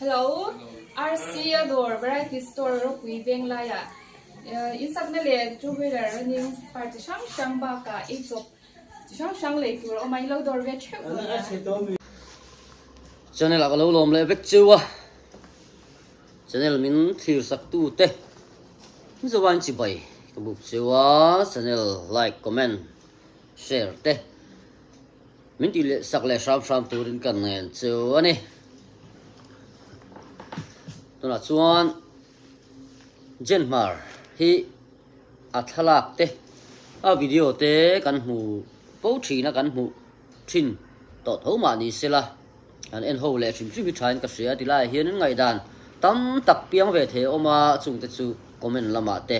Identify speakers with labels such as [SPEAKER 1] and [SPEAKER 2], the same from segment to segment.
[SPEAKER 1] Hello, RC a dawr variety store ropui veng laiah insakna leh two wheeler running part chi hrang hrang bakah ei chawp chi hrang hrang lei tur a awm a, in lo dawr ve theuh dawn a.
[SPEAKER 2] Channel ah ka lo lawm leh vek cheu a, channel min thlir sak tu te Mizovain chibai ka buk cheu a, channel like comment share te Min tih leh sak leh hram hram turin ka ngen chu a ni. Tunah chuan Jenhmar hi a thlalak te, a video te kan hmu fo thin a, kan hmuh thin tawh tho mah ni sela, kan en ho leh hrim hrim hi thain ka hria ti laiah hianin ngaihdan tam tak piang ve thei a awm a, chungte chu comment lamah te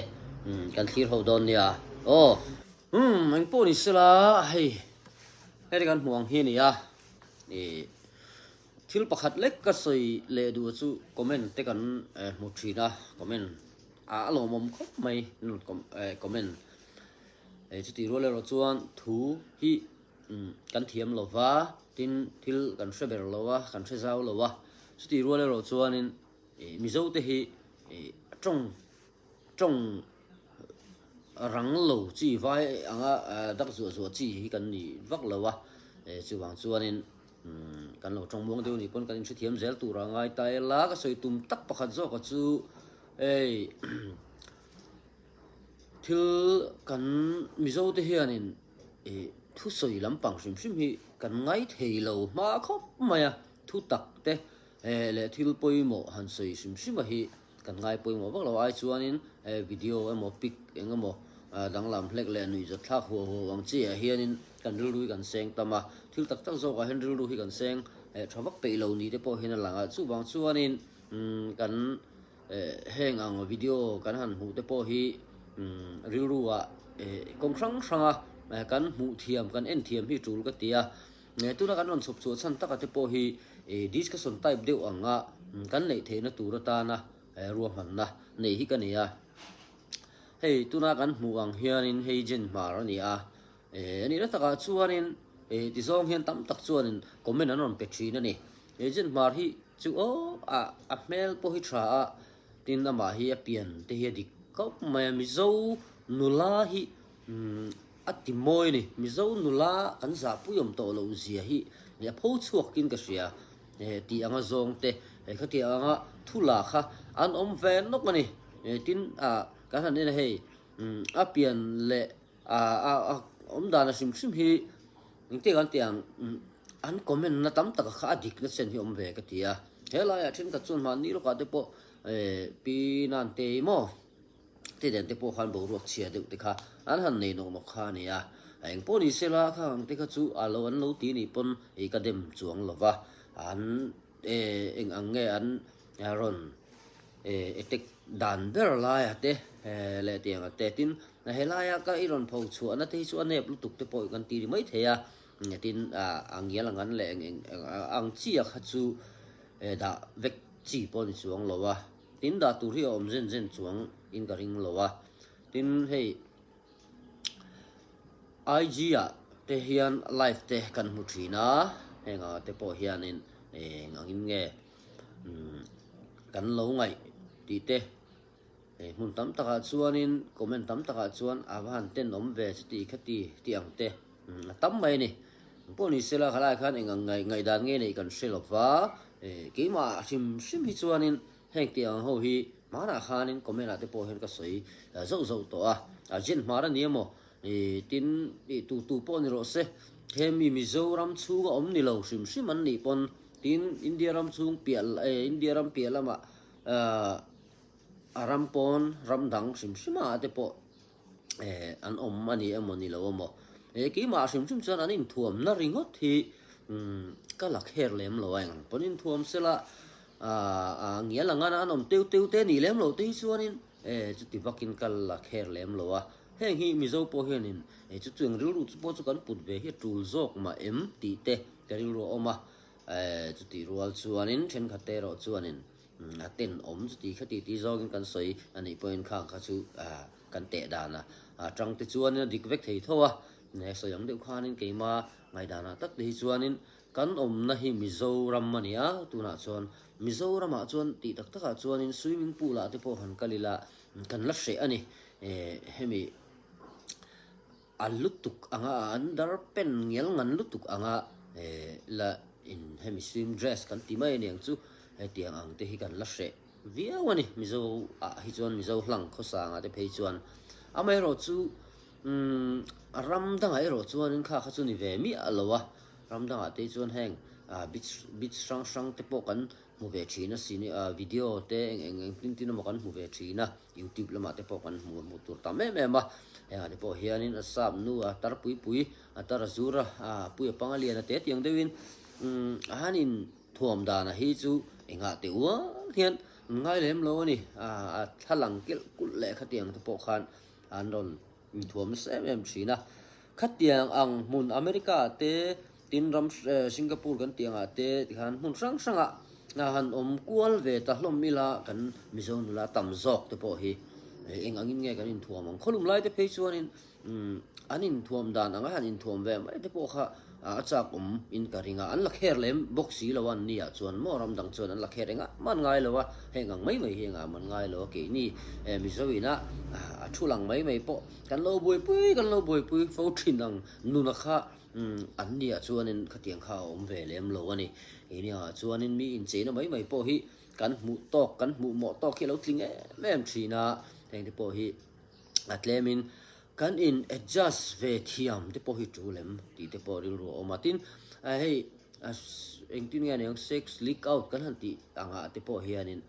[SPEAKER 2] kan thlir ho dawn nia aw. Umm eng pawh ni sela hei heti kan hmuh ang hi a ni a, ih thil pakhat lek ka sawi leh duh chu comment te kan hmu thin a, comment a lawmawm khawp mai comment chutih rual erawh chuan thu hi kan thiam lo va, tin thil kan hre ber lo a, kan hre zau lo a, chutih rual erawh chuanin Mizo te hi tawng tawng rang lo chi vai anga dak zuah zuah chi hi kan ni vak lo a, chuvang chuanin kan lo tawng muang deuh anih pawn kan inhrethiam zel tur a ngai ta ila ka sawi tum tak pakhat zawk a chu hei thil kan Mizo te hianin ih thusawi lampang hrim hrim hi kan ngai thei lo hma khawp mai a, thu tak te leh thil pawimawh han sawi hrim hrim a hi. Kan ngai pawimawh vak lo ai chuanin video emaw pic eng emaw danglam hlek leh nuihzat thlak huau huau ang chi ah hianin kan rilru hi kan seng tam a, thil tak tak zawkah hian rilru hi kan seng tha vak peih lo ni te pawh hian a lang a, chuvang chuanin kan heng ang video kan han hmuh te pawh hi rilru ah kawng hrang hrang a kan hmuh thiam kan en thiam hi tul ka ti a. Tuna kan rawn chhawp chhuah chhan taka te pawh hi discussion type deuh anga kan neih theihna tur atana ruahmanna neih hi ka nei a. Hei tuna kan hmuh ang hianin hei Jen Hmar a ni a, a nihna takah chuanin tizawng hian tam tak chuanin comment an rawn pe thin a ni. Jen Hmar hi chu aw a hmel pawh hi tha a, tin amah hi a pian te hi a dik khawp mai a, Mizo nula hi A ti mawi a ni. Mizo nula kan zahpui awm tawh loh zia hi a pho chhuak in ka hria. Tih anga zawng te, khatiang anga thu la kha an awm ve nawk a ni. Tin, kan han en a hei, a pian leh a awm dan a hrim hrim hi engtiang an tih ang, an comment na tam tak kha a dik na chen hi awm ve ka ti a. He laiah thenkhat chuan mahni lawkah te pawh Pi Nantei maw? Te nen te pawh khan boruak chhia deuh te kha an han nei nawk nawk kha a ni a, a eng pawh ni sela kha ang te kha chu a lo an lo ti nih pawn ih ka dem chuang lo va, an eng ang nge an rawn attack dan ber laia te leh tiang ang te tin helaia ka i rawn pho chhuahna te hi chu a nep lutuk te pawh kan ti ri mai thei a, tin a ngial ang an leh eng eng ang chi a kha chu dah vek chi pawh a ni chuang lo a. Tin dah tur hi a awm zen zen chuang in ka ring lo a, tin hei IG ah te hian live te kan hmu thin a, heng ah te pawh hianin eng angin nge kan lo ngaih tih te hmun tam takah chuanin comment tam takah chuan a va han tenawm ve chuti khati tih ang te a tam mai a ni. Pawh ni sela khalai khan eng ang ngaihdan nge neih kan hre lo va, keimah hrim hrim hi chuanin heng tih ang ho hi hmanah khanin comment ah te pawh hian ka sawi zauh zauh tawh a, a jen hmar a ni emaw tin tu tu pawh ni rawh se, hemi Mizoram chhunga awm ni lo hrim hrim an nih pawn tin India ram chhung piah India ram piah lamah a ram pawn ram dang hrim hrim ah te pawh eh an awm a ni emaw ni lo emaw eh keimah hrim hrim chuan an inthuamna ringawt hi umm ka la kher lem lo a eng ang pawn inthuam sela ah ah ngial ang an awm teu teu te nih lem lo te hi chuanin eh chuti vakin ka la kher lem lo a heng hi Mizo pawh hianin eh chu chu eng rilru chu pawh chu kan put ve hi a tul zawk mah em tih te ka rilru a awm a eh chutih rual chuanin thenkhat te erawh chuanin A tenawm chuti kha ti ti zawngin kan sawi a nih pawhin khang kha chu kan teh dan a tang te chuanin a dik vek thei tho a, he sawi ang deuh khanin keima ngaihdanah tak te hi chuanin Kan awmna hi Mizoram a ni a, tunah chuan Mizoramah chuan tih tak takah chuanin swimming pool ah te pawh han kal ila kan la hreh a ni. Hemi a lutuk anga an dar pen ngial ngan lutuk anga la in hemi swim dress kan ti mai a niang chu hetiang ang te hi kan la hreh viau a ni. Mizo ah hi chuan Mizo hlang khawsangah te phei chuan amaherawhchu Umm ram dangah erawh chuanin kha kha chu ni ve miah lo a, ram dangah te chuan heng ah beach beach hrang hrang te pawh kan hmu ve thin a sin ah video te eng eng eng tin tin emaw kan hmu ve thin a, youtube lamah te pawh kan hmu hmuh tur tam em em a, hengah te pawh hianin a sap nu a tar pui pui a tar a zur a ah pui a panga lian a te tiang deuhin umm a han in thuam dana hi chu engah teh ual hian an ngai lem lo a ni, ah a thlalang kelh kulh leh khatiang te pawh khan. An rawn inthuam nasa em em thin a. Khatiang ang hmun America ah te, tin ram Singapore kan tih angah te tikhan hmun hrang hrangah han awm kual ve ta hlawm ila kan Mizo nula tam zawk te pawh hi eng angin nge kan inthuam ang. Khawlum lai te phei chuanin an inthuam dan anga han inthuam ve mai te pawh kha a chak awm in ka ring a. An la kher lem bawk si lo a an ni ah chuan maw ram dang chuan an la kher engah man ngai lo a. Heng ang mai mai hi engah man ngai lo a keini Mizo ina a thu lang mai mai pawh kan lo buaipui kan lo buaipui fo thin ang nuna kha an ni ah chuanin khatiang kha a awm ve lem lo a ni. Keini angah chuanin mi incheina mai mai pawh hi kan hmuh tawk kan hmuh mawh tawk hi a lo tling em em thin a, heng te pawh hi a tlemin kan in adjust ve thiam te pawh hi tul em tih te pawh rilru a awm a. Tin hei engtin nge aniang sex leak out kan han tih angah te pawh hianin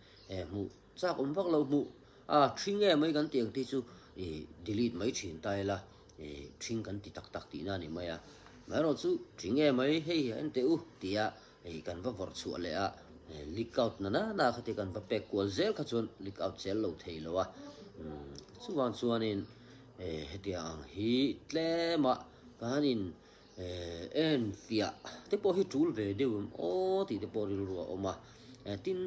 [SPEAKER 2] hmuh chak awm vak lo hmuh a thing nge mai kan tih ang te chu ih delete mai thin ta ila ih thing kan ti tak tak tihna a ni mai a. Amaherawhchu thing nge mai hei hi a en teh u tia ih kan va vawrh chhuah leh a leak out na na na kha te kan va pek kual zel kha chuan leak out zel lo thei lo a. Chuvang chuanin hetiang ang hi tlema kan in en fiah te pawh hi tul ve deuh em aw tih te pawh rilru a awm a. Tin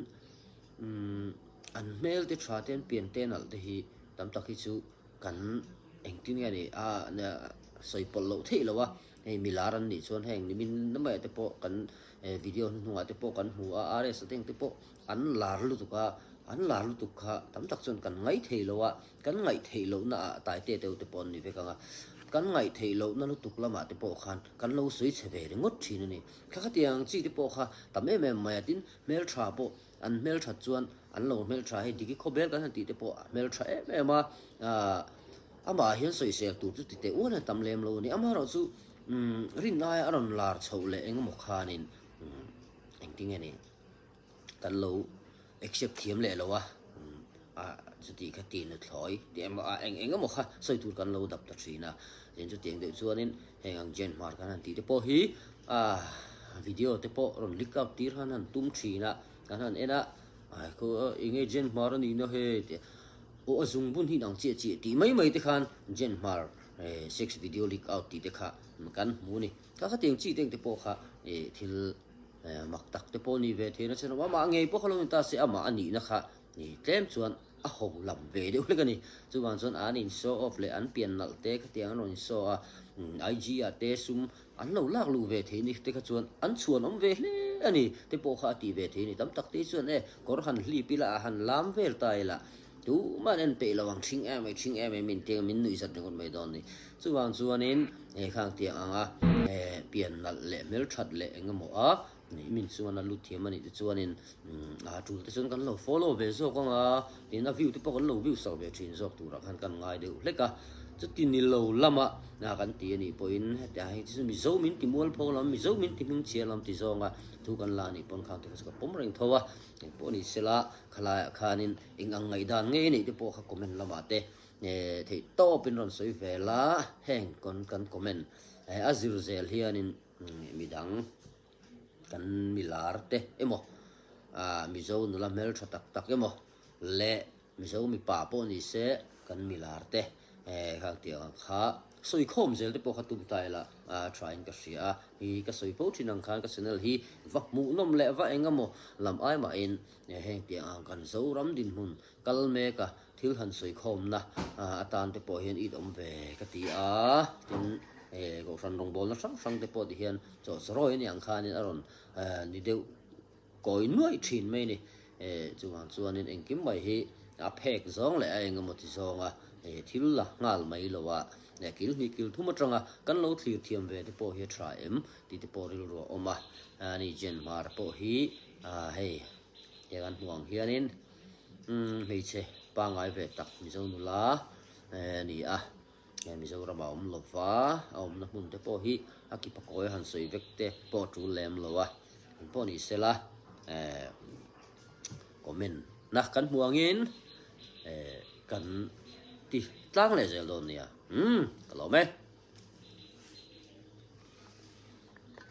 [SPEAKER 2] an hmel te tha te an pian te nalh te hi tam tak hi chu kan engtin nge ni a sawi pawlh loh theih lo a. Hei milar an nih chuan heng nimin lamah te pawh kan video hnuhnungah te pawh kan hmu a, RS a te ang te pawh an lar lutuk a, an lar lutuk kha tam tak chuan kan ngaih theih loh a, kan ngaih theih lohna ah taite deuh te pawh an ni vek ang a, kan ngaih theih lohna lutuk lamah te pawh khan kan lo sawi chhe ve ringawt thin a ni. Kha khatiang ang chi te pawh kha tam em em mai a, tin hmeltha pawh an hmelthat chuan an lo hmeltha hei diki khawbel kan han tih te pawh a hmeltha em em a, aah amah hian sawisel tur chu ti teh ual hian tam lem lo a ni. Amaherawhchu rin aia a rawn lar chhoh leh engemaw khanin engtin nge ni kan lo accept thiam leh lo a, a chuti kha ti nuthlawi tih emaw a eng eng emaw kha sawi tur kan lo dap ta thin a, tin chutiang deuh chuanin heng ang Jen Hmar kan han tih te pawh hi a video te pawh rawn leak out tir khan han tum thin a, kan han en a, ai khaw enge Jen Hmar a nihna he tih aw a zungbun hi inang chiah chiah tih mai mai te khan Jen Hmar sex video leak out tih te kha kan hmu a ni, kha khatiang chi te ang te pawh kha thil Mak tak te pawh ni ve thei na chen amah ngei pawh kha lo ni ta se amah a nihna kha tlem chuan a ho lam ve deuh hlek a ni. Chuvang chuan an in show off leh an pian nalh te khatiang an rawn in show a, IG ah te sum an lo lak luh ve thei ni te kha chuan an chhuan awm ve hle a ni te pawh kha a tih ve thei a ni. Tam tak te chuan e kawr han hlip ila a han lam vel ta ila Tumah an en peih lo ang thing em mai thing em mai min tiang min nuih zat ringawt mai dawn ni. Chuvang chuanin he khang tiang anga pian nalh leh hmelthat leh eng emaw a min chuan a lut thiam a nih te chuanin a tul te chuan kan lo follow ve zawk ang a, tin a view te pawh kan lo view sak ve thin zawk turah khan kan ngai deuh hlek a. Chuti ni lo lama kan ti a nih pawhin hetiang hi chu Mizo min ti mualpho lam, Mizo min ti hmingchhia lam ti zawnga thu kan la nih pawn khang te kha chu ka pawm reng tho a. Engpawh ni sela khalaiah khanin Eng ang ngaihdan ngei neih te pawh kha comment lamah te theih tawpin rawn sawi ve la, heng kan comment a zir zel hianin midang kan milar te emaw Mizo nula hmeltha tak tak emaw leh Mizo mipa pawh ni se kan milar te khang tih ang kha sawi khawm zel te pawh kha tum ta ila a tha in ka hria a, hi ka sawi fo thin ang khan ka channel hi va hmuhnawm leh va eng emaw lam ai mahin Heng tiang ang kan Zoram dinhmun kal mek a, thil han sawi khawmna atan te pawh hian it awm ve ka ti a, tin. Kohhran rawngbawlna hrang hrang te pawh ti hian chawhchawrawi a nih ang khanin a rawn ni deuh kawi nuaih thin mai a ni. Chuvang chuanin engkim mai hi a phek zawng leh a eng emaw ti zawnga thil la nghal mai lo a, kil hnih kil thum atanga kan lo thlir thiam ve te pawh hi a tha em tih te pawh rilru a awm a. Ani Jen Hmar pawh hi hei he kan hmuh ang hianin hmeichhe pangngai ve tak Mizo nula a ni a. He Mizoram a awm lova, a awmna hmun te pawh hi a ki pakawi han sawi vek te pawh a tul lem lo a, eng pawh ni sela eh comment na kan hmu angin eh kan ti tlang leh zel dawn nia, umm ka lawm e.